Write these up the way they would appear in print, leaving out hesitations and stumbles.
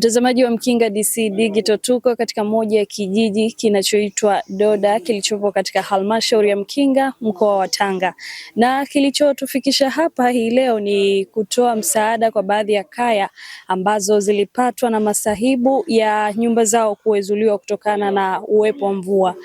Mtazamaji wa Mkinga DC Digital, tuko katika moja ya kijiji kinachoitwa Doda kilichopo katika halmashauri ya Mkinga mkoa wa Tanga, na kilichotufikisha hapa hii leo ni kutoa msaada kwa baadhi ya kaya ambazo zilipatwa na masahibu ya nyumba zao kuezuliwa kutokana na uwepo wa mvua.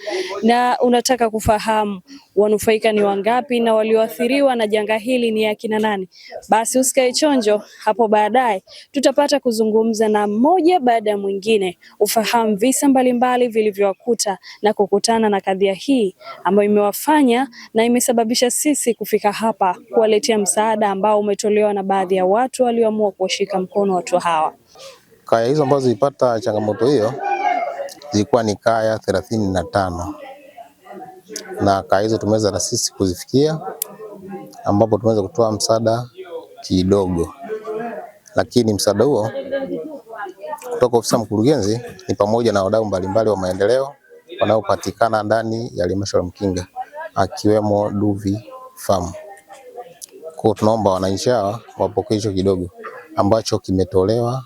Na unataka kufahamu wanufaika ni wangapi na walioathiriwa na janga hili ni akina nani? Basi usikae chonjo, hapo baadaye tutapata kuzungumza na mmoja baada ya mwingine, ufahamu visa mbalimbali vilivyowakuta na kukutana na kadhia hii ambayo imewafanya na imesababisha sisi kufika hapa kuwaletea msaada ambao umetolewa na baadhi ya watu walioamua kuwashika mkono watu hawa. Kaya hizo ambazo zilipata changamoto hiyo zilikuwa ni kaya 35 na kaya hizo tumeweza na sisi kuzifikia, ambapo tumeweza kutoa msaada kidogo, lakini msaada huo kutoka ofisi ya mkurugenzi ni pamoja na wadau mbalimbali wa maendeleo wanaopatikana ndani ya halmashauri ya Mkinga akiwemo Duvi Farm. Kwa tunaomba wananchi hawa wapokee hicho kidogo ambacho kimetolewa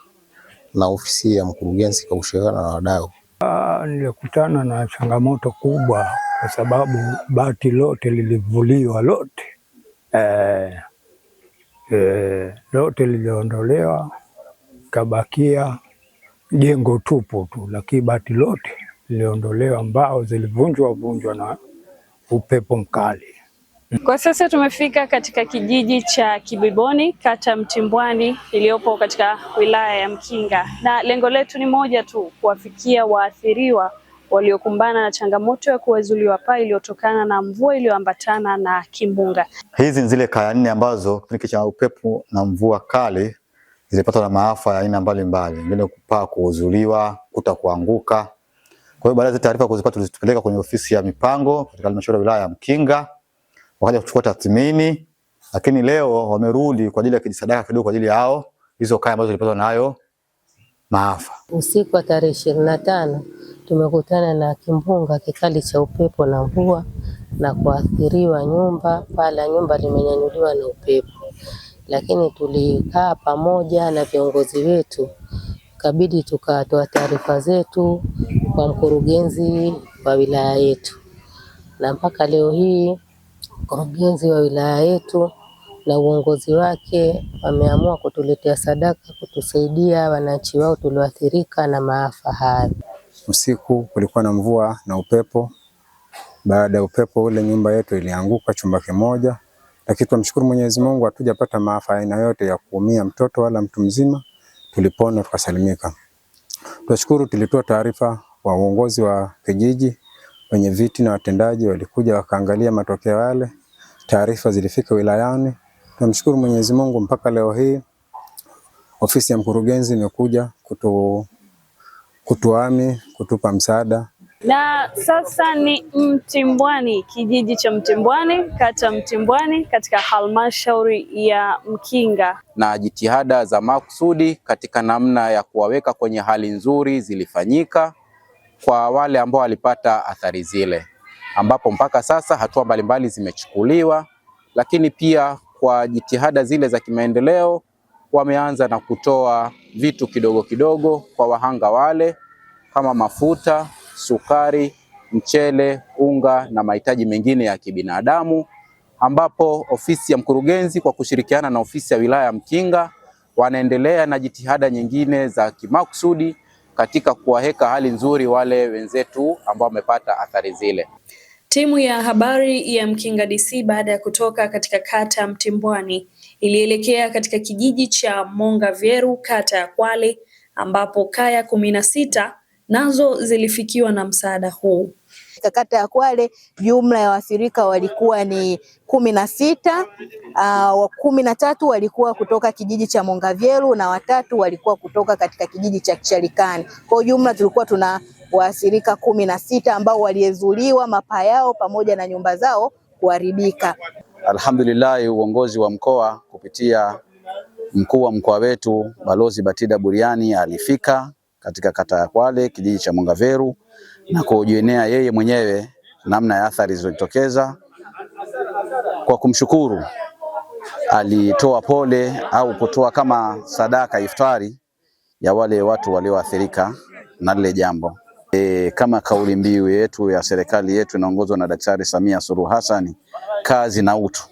na ofisi ya mkurugenzi kwa kushirikiana na wadau. Nilikutana na changamoto kubwa kwa sababu bati lote lilivuliwa lote, lote liliondolewa, kabakia jengo tupu tu, lakini bati lote liliondolewa, mbao zilivunjwa vunjwa na upepo mkali. Kwa sasa tumefika katika kijiji cha Kibiboni, kata Mtimbwani iliyopo katika wilaya ya Mkinga, na lengo letu ni moja tu, kuwafikia waathiriwa waliokumbana na changamoto ya kuwezuliwa paa iliyotokana na mvua iliyoambatana na kimbunga. Hizi ni zile kaya nne ambazo kipindi cha upepo na mvua kali zilipatwa na maafa ya aina mbalimbali, wengine paa kuuzuliwa, kuta kuanguka. Kwa hiyo baada ya taarifa kuzipata, tulizipeleka kwenye ofisi ya mipango katika halmashauri ya wilaya ya Mkinga, wakaja kuchukua tathmini, lakini leo wamerudi kwa ajili ya kijisadaka kidogo kwa ajili yao hizo kaya ambazo zilipatwa nayo maafa. Usiku wa tarehe 25 tumekutana na kimbunga kikali cha upepo na mvua na kuathiriwa nyumba, paa la nyumba limenyanyuliwa na upepo, lakini tulikaa pamoja na viongozi wetu, kabidi tukatoa taarifa zetu kwa mkurugenzi wa wilaya yetu, na mpaka leo hii mkurugenzi wa wilaya yetu na uongozi wake wameamua kutuletea sadaka kutusaidia wananchi wao tulioathirika na maafa haya. Usiku kulikuwa na mvua na upepo. Baada ya upepo ule, nyumba yetu ilianguka chumba kimoja, lakini tunamshukuru Mwenyezi Mungu hatujapata maafa aina yote ya kuumia mtoto wala mtu mzima. Tulipona tukasalimika. Tunashukuru, tulitoa taarifa kwa uongozi wa kijiji, wenye viti na watendaji walikuja wakaangalia matokeo yale, taarifa zilifika wilayani. Tunamshukuru Mwenyezi Mungu mpaka leo hii ofisi ya mkurugenzi imekuja kutuami kutupa msaada. Na sasa ni Mtimbwani, kijiji cha Mtimbwani, kata Mtimbwani, katika halmashauri ya Mkinga. Na jitihada za makusudi katika namna ya kuwaweka kwenye hali nzuri zilifanyika kwa wale ambao walipata athari zile, ambapo mpaka sasa hatua mbalimbali zimechukuliwa, lakini pia kwa jitihada zile za kimaendeleo wameanza na kutoa vitu kidogo kidogo kwa wahanga wale kama mafuta, sukari, mchele, unga na mahitaji mengine ya kibinadamu, ambapo ofisi ya mkurugenzi kwa kushirikiana na ofisi ya wilaya ya Mkinga wanaendelea na jitihada nyingine za kimakusudi katika kuwaweka hali nzuri wale wenzetu ambao wamepata athari zile. Timu ya habari ya Mkinga DC baada ya kutoka katika kata ya Mtimbwani ilielekea katika kijiji cha Mongavyeru kata ya Kwale ambapo kaya 16 nazo zilifikiwa na msaada huu. Kata ya Kwale jumla ya waathirika walikuwa ni 16, 13 walikuwa kutoka kijiji cha Mongavyeru na 3 walikuwa kutoka katika kijiji cha Kishalikani. Kwa jumla tulikuwa tuna waathirika 16 ambao waliezuliwa mapaa yao pamoja na nyumba zao kuharibika. Alhamdulillah, uongozi wa mkoa kupitia mkuu wa mkoa wetu Balozi Batida Buriani alifika katika kata ya Kwale kijiji cha Mongavyeru na kujionea yeye mwenyewe namna ya athari zilizotokeza. Kwa kumshukuru, alitoa pole au kutoa kama sadaka iftari ya wale watu walioathirika na lile jambo. Kama kauli mbiu yetu ya serikali yetu inaongozwa na Daktari Samia Suluhu Hassan, kazi na utu,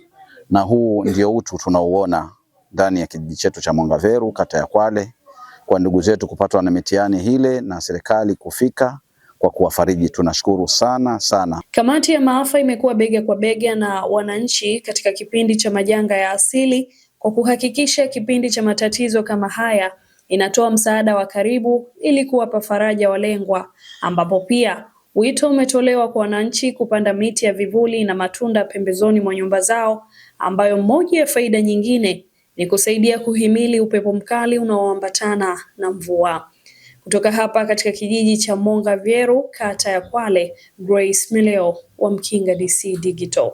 na huu ndio utu tunauona ndani ya kijiji chetu cha Mwangaveru, kata ya Kwale, kwa ndugu zetu kupatwa na mitihani hile na serikali kufika kwa kuwafariji. Tunashukuru sana sana. Kamati ya maafa imekuwa bega kwa bega na wananchi katika kipindi cha majanga ya asili kwa kuhakikisha kipindi cha matatizo kama haya inatoa msaada wa karibu ili kuwapa faraja walengwa, ambapo pia wito umetolewa kwa wananchi kupanda miti ya vivuli na matunda pembezoni mwa nyumba zao, ambayo moja ya faida nyingine ni kusaidia kuhimili upepo mkali unaoambatana na mvua. Kutoka hapa katika kijiji cha Mongavyeru, kata ya Kwale, Grace Meleo wa Mkinga DC Digital.